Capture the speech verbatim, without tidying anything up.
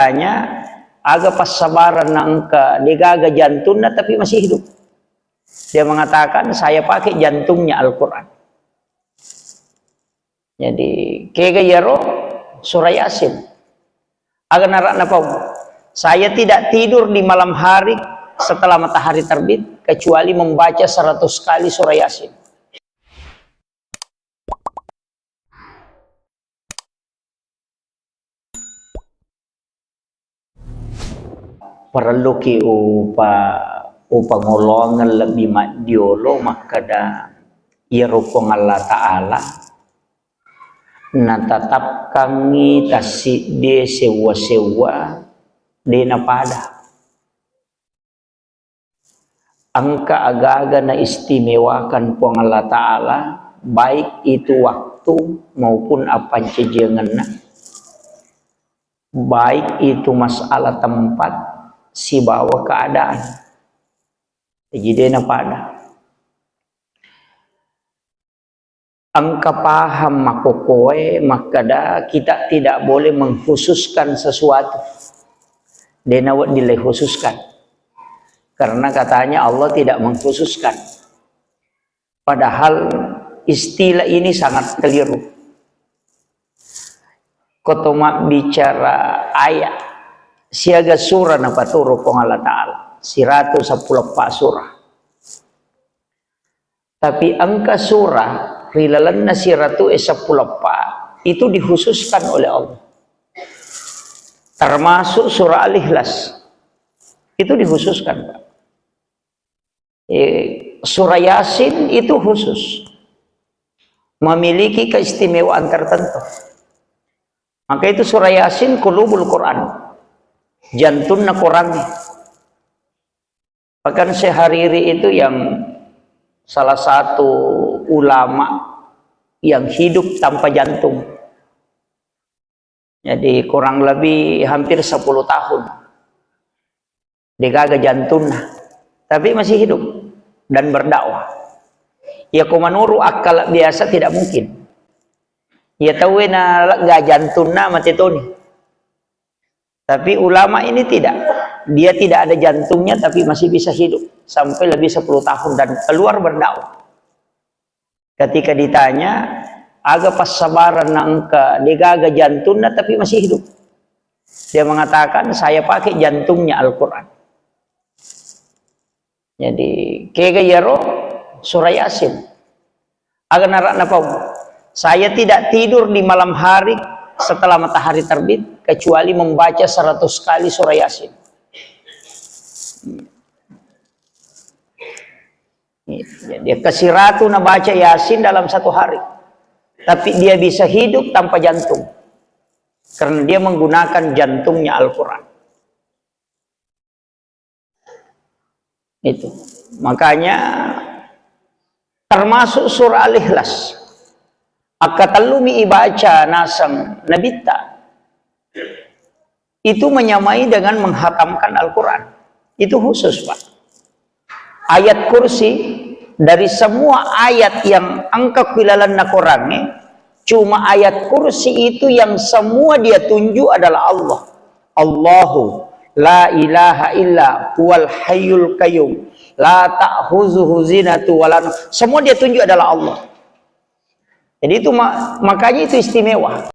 Tanya, aga passabaranna engka degaga jantunna tapi masih hidup? Dia mengatakan, "Saya pakai jantungnya Al-Quran." Jadi, kega iyaro surah Yasin. Aga nara'na pau, "Saya tidak tidur di malam hari setelah matahari terbit kecuali membaca seratus kali surah Yasin." Parelluki upa-, upangoloangeng lebbi maddiolo makkeda, iyaro Puang Allah Ta'ala natatapkangngi tassiddie sewwa-sewwa de napada. Engka agaga naistimewakan Puang Allah Ta'ala, baik itu waktu maupun appancajiangenna, baik itu masalah tempat sibawa keadaan. Jadi, de napada. Engka paham makkokkoe makkeda kita tidak boleh mengkhususkan sesuatu. De nawedding le khususkan. Karena katanya Allah tidak mengkhususkan. Padahal istilah ini sangat keliru. Koto mabbicara ayat siaga surah napaturu Puang Allah Ta'ala, siratu seppulo eppa surah. Tapi engka surah ri lalenna siratu e seppulo eppa itu dikhususkan oleh Allah. Termasuk surah Al-Ikhlas. Itu dikhususkan, Pak. Eh, surah Yasin itu khusus. Memiliki keistimewaan tertentu. Maka itu surah Yasin qulubul Quran. Jantunna Quran. Bahkan Syekh Hariri itu yang salah satu ulama yang hidup tanpa jantung. Jadi kurang lebih hampir sepuluh tahun. Degaga jantunna. Tapi masih hidup dan berdakwah. Ya, ko menurut akal biasa tidak mungkin. Ya, tauwe na lega jantunna mate toni. Tapi ulama ini tidak. Dia tidak ada jantungnya tapi masih bisa hidup sampai lebih sepuluh tahun dan keluar berdakwah. Ketika ditanya, "Aga passabaranna engka degaga jantunna tapi masih hidup?" Dia mengatakan, "Saya pakai jantungnya Al-Quran." Jadi, kega iyaro surah Yasin. Aga nara'na pau, "Saya tidak tidur di malam hari setelah matahari terbit kecuali membaca seratus kali surah Yasin." Jadi, kesiratu nabaca Yasin dalam satu hari. Tapi dia bisa hidup tanpa jantung. Karena dia menggunakan jantungnya Al-Quran. Itu. Makanya termasuk surah Al-Ikhlas. Akkatellumi ibaca naseng Nabitta. Itu menyamai dengan menghatamkan Al-Quran. Itu khusus, Pak. Ayat kursi, dari semua ayat yang engka ku ilalenna Qurangnge, cuma ayat kursi itu yang semua dia tunjuk adalah Allah. Allahu la ilaha illa huwal hayyul qayyum la ta'khuzuhu sinatu wala naum. Semua dia tunjuk adalah Allah. Jadi itu ma-, makanya itu istimewa.